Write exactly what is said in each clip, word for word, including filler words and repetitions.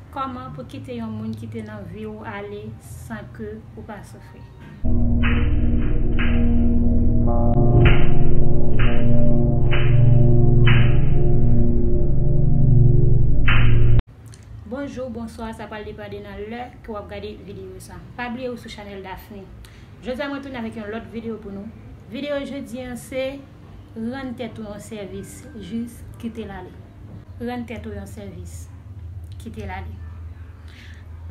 Kòman pou kite yon moun ki te nan vi w ale san ke ou pa soufri? Bonjou, bonswa, sa pral depann de nan lè ke w ap gade videyo sa. Pa bliye ou sou chanèl Daphne. Jodi a mwen tounen avèk yon lòt videyo pou nou. Videyo jodi an se rann tèt ou yon sèvis, jis kite l ale. Rann tèt ou yon sèvis, kite l ale.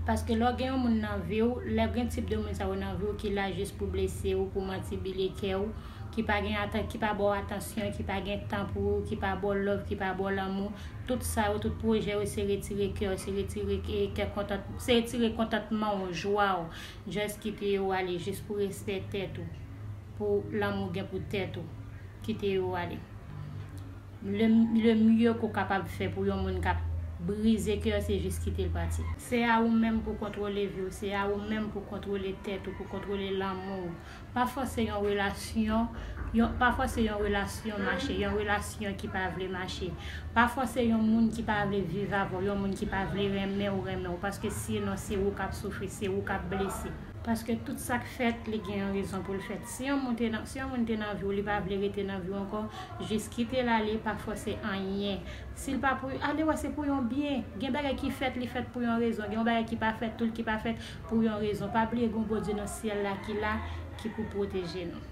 Paske lè w gen yon moun nan vi w, lè w gen tip de moun sa yo nan vi w ki la jis pou blese w, pou mantibile kè w, ki pa gen atan-, ki pa ba w atansyon, ki pa gen tan pou ou, ki pa ba w love, ki pa ba w lanmou, tout sa yo, tout pwojè yo, se retire kè w, se retire kè, kè kontant-, se retire kontantman w, jwa w. Just kite yo ale, jis pou respè tèt ou, pou lanmou gen pou tèt ou. Kite yo ale. Le, le mieux ke w kapab fè pou yon moun k ap brize kè w, se jis kite l pati. Se a ou menm pou kontwole vi w, se a ou menm pou kontwole tèt ou, pou kontwole lanmou w. Pa fòse yon relasyon, yon, pa fòse yon relasyon mache, yon relasyon ki pa vle mache. Pa fòse yon moun ki pa vle viv avè w, yon moun ki pa vle renmen w, renmen w, paske sinon se ou k ap soufri, se ou k ap blese. Paske tout sa k fèt, li gen yon rezon pou l fèt. Si yon moun te nan, si yon moun te nan vi w, li pa vle rete nan vi w ankò, jis kite l ale, pa fòse anyen. Si l pa pou, ale wè se pou yon byen. Gen bagay ki fèt, li fèt pou yon rezon. Gen yon bagay ki pa fèt, tout ki pa fèt pou yon rezon. Pa bliye gen yon Bondye nan syèl la ki la, ki pou pwoteje nou.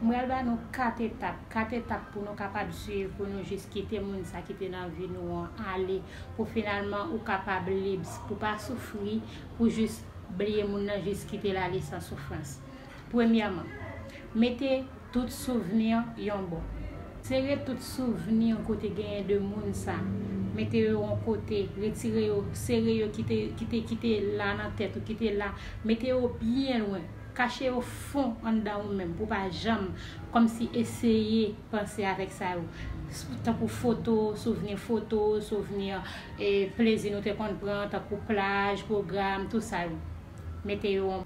Mwen pral ba nou kat etap, kat etap pou nou kapab swiv, pou nou jis kite moun sa ki te nan vi nou an ale, pou finalman ou kapab lib, pou pa soufri, pou jis bliye moun nan, jis kite l ale san soufrans. Premyèman, mete tout souvni yon bò. Sere tout souvni kote genyen de moun sa. Mete yo yon kote, retire yo, sere yo, kite, kite, kite la nan tèt ou, kite la. Mete yo byen lwen. Kache yo fon anndan ou menm pou pa janm kòmsi eseye panse avèk sa yo. Tankou foto, souvni foto, souvni, e, plezi nou te konn pran, tankou plaj, pwogram, tout sa yo. Mete yo.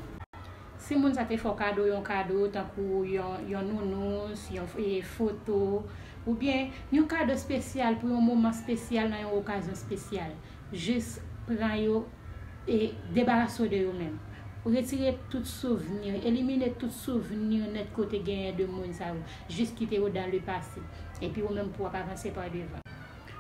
Si moun sa te fè w kado, yon kado, tankou yon, yon nounous, yon, e, foto, oubyen yon kado espesyal pou yon moman espesyal nan yon okazyon espesyal. Jis pran yo e debarase w de yo menm. Retire tout souvni, elimine tout souvni nèt kote genyen de moun sa yo. Jis kite yo dans le passé. Epi ou menm pou w ap avanse pa devan.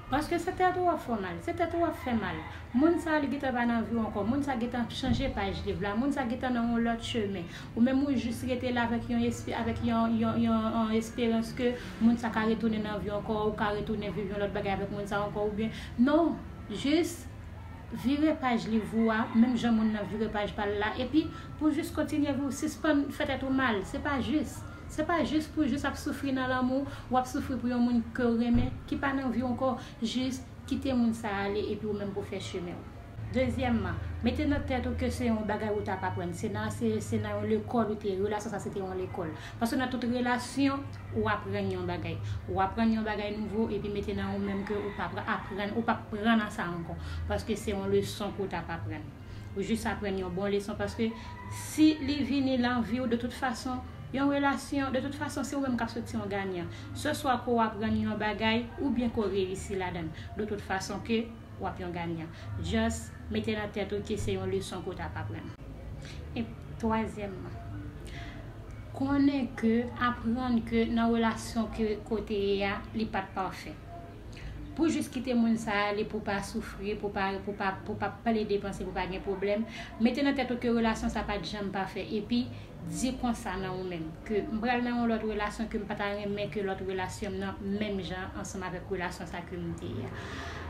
Paske se tèt ou w ap fè mal, se tèt ou w ap fè mal. Moun sa li gentan pa nan vi w ankò, moun sa gentan chanje paj liv la, moun sa gentan nan yon lòt chemen. Ou menm ou jis rete la avèk yon espe-, avèk yon, yon, yon, yon esperans ke moun sa ka retounen nan vi w ankò, ou ka retounen viv yon lòt bagay avèk moun sa ankò, oubyen non, jis vire paj liv ou a, menm jan moun nan vire paj pa l la, epi pou jis kontinye viv, sispann fè tèt ou mal, se pa jis. Se pa jis pou jis ap soufri nan lanmou, w ap soufri pou yon moun ke w renmen, ki pa nan vi w ankò, jis kite moun sa ale epi ou menm pou fè chemen w. Dezyèmman, mete nan tèt ou ke se yon bagay ou t ap aprann. Se nan, se, se nan yon lekòl ou te ye. Relasyon sa se te yon lekòl. Paske nan tout relasyon, ou aprann yon bagay. Ou aprann yon bagay nouvo epi mete nan ou menm ke ou pa pra-, aprann, ou pa pran nan sa ankò. Paske se yon leson ke ou t ap aprann. Ou jis aprann yon bon leson paske si li vini nan vi w de tout fason, yon relasyon, de tout fason, se ou menm k ap soti yon ganyan. Se swa ke w aprann yon bagay oubyen ke w reyisi ladan l. De tout fason ke w ap yon ganyan. Just mete nan tèt ou ke se yon leson ke w t ap aprann. E twazyèmman, konnen ke, aprann ke nan relasyon ke, ke w te ye a, li pa t pafè. Pou jis kite moun sa ale, pou pa soufri, pou pa, pou pa, pou pa plede panse, pou pa gen pwoblèm, mete nan tèt ou ke relasyon sa pa t janm pafè. Epi, di konsa nan ou menm, ke m pral nan yon lòt relasyon ke m pa ta renmen ke lòt relasyon m nan menm jan ansanm avèk relasyon sa ke m te ye a.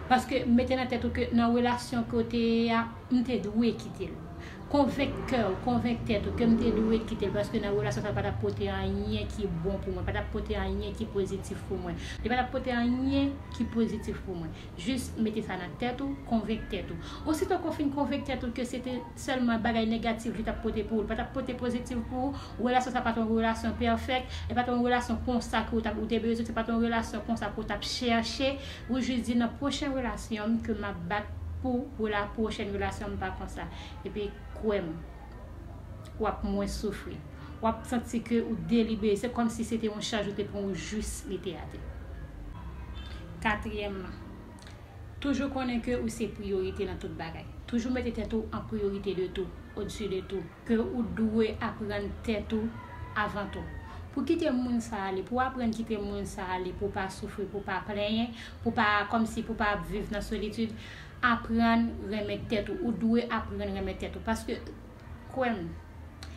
Paske mete nan tèt ou ke nan relasyon ke w te ye a, m te dwe kite l. Konvenk kè w, konvenk tèt ou ke m te dwe kite l, paske nan relasyon sa pa t ap pote anyen ki bon pou mwen, pa t ap pote anyen ki pozitif pou mwen. Li pa t ap pote anyen ki pozitif pou mwen. Jis mete sa nan tèt ou, konvenk tèt ou. Osito ke w fin konvenk tèt ou ke se te sèlman bagay negatif li t ap pote pou ou, li pa t ap pote pozitif pou ou, relasyon sa pa t yon relasyon pèfèk, e pa t yon relasyon konsa ke w t ap, ou te bezwen, se pa t yon relasyon konsa ke w t ap chèche, ou jis di nan pwochen relasyon m ke m ap bat pou, pou la pwochèn relasyon m pa konsa. Epi kwè m, w ap mwens soufri. W ap santi ke ou delibere. Se kòmsi se te yon chaj ou te pran, ou jis mete atè. Katriyèmman, Toujou konnen ke ou se priyorite nan tout bagay. Toujou mete tèt ou an priyorite de tou, odsi de tou. Ke ou dwe aprann tèt ou avan tou. Pou kite moun sa ale, pou aprann kite moun sa ale, pou pa soufri, pou pa plenyen, pou pa, kòmsi pou pa ap viv nan solitid, aprann renmen tèt ou. Ou dwe aprann renmen tèt ou. Paske, kwè m,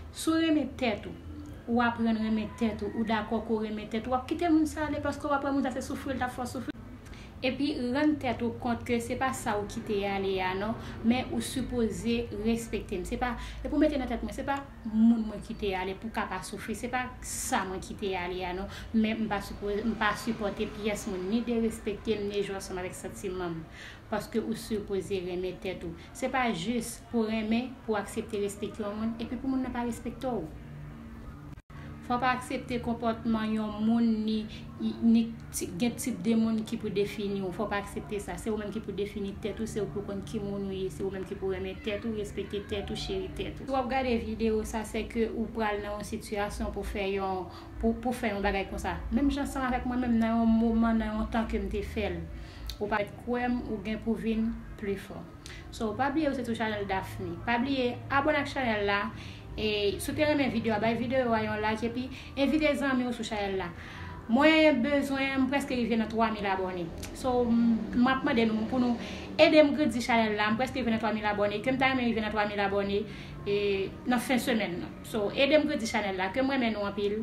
si w renmen tèt ou, ou aprann renmen tèt ou, ou dakò ke w renmen tèt ou, w ap kite moun sa ale paske w ap wè moun sa se soufri l t ap fè w soufri. Epi, rann tèt ou kont ke se pa sa ou kite ale a non, men ou sipoze respekte m. Se pa, epi w mete nan tèt mwen, se pa moun mwen kite ale pou ka pa soufri, se pa sa mwen kite ale a non, men m pa sipoze, m pa sipòte pyès moun ni derespekte m, ni jwe ansanm avèk santiman m. Paske ou sipoze renmen tèt ou. Se pa jis pou renmen, pou aksepte respekte yon moun, epi pou moun nan pa respekte w. Fò w pa aksepte konpòtman yon moun, ni, ni ti- gen tip de moun ki pou defini w. Fò w pa aksepte sa. Se ou menm ki pou defini tèt ou, se ou pou konn ki moun ou ye, se ou menm ki pou renmen tèt ou, respekte tèt ou, cheri tèt ou. Si w ap gade videyo sa, se ke ou pral nan yon sitiyasyon pou fè yon, pou, pou fè yon bagay konsa. Menm jan ansanm avèk mwen menm, nan yon moman, nan yon tan ke m te fè l. Ou pa kwè m, ou gen pou vin pli fò. So, pa bliye ou se sou chanèl Daphne. Pa bliye abòne ak chanèl la. E si w te renmen videyo a, bay videyo a yon like epi envite zanmi w sou chanèl la. Mwen bezwen, m prèske rive nan twa mil abòne. So, m, m ap mande nou pou nou ede m grandi chanèl la. M prèske rive nan twa mil abòne. Ke m ta renmen rive nan twa mil abòne e, nan fen semèn nan. So, ede m grandi chanèl la. Ke m renmen nou anpil.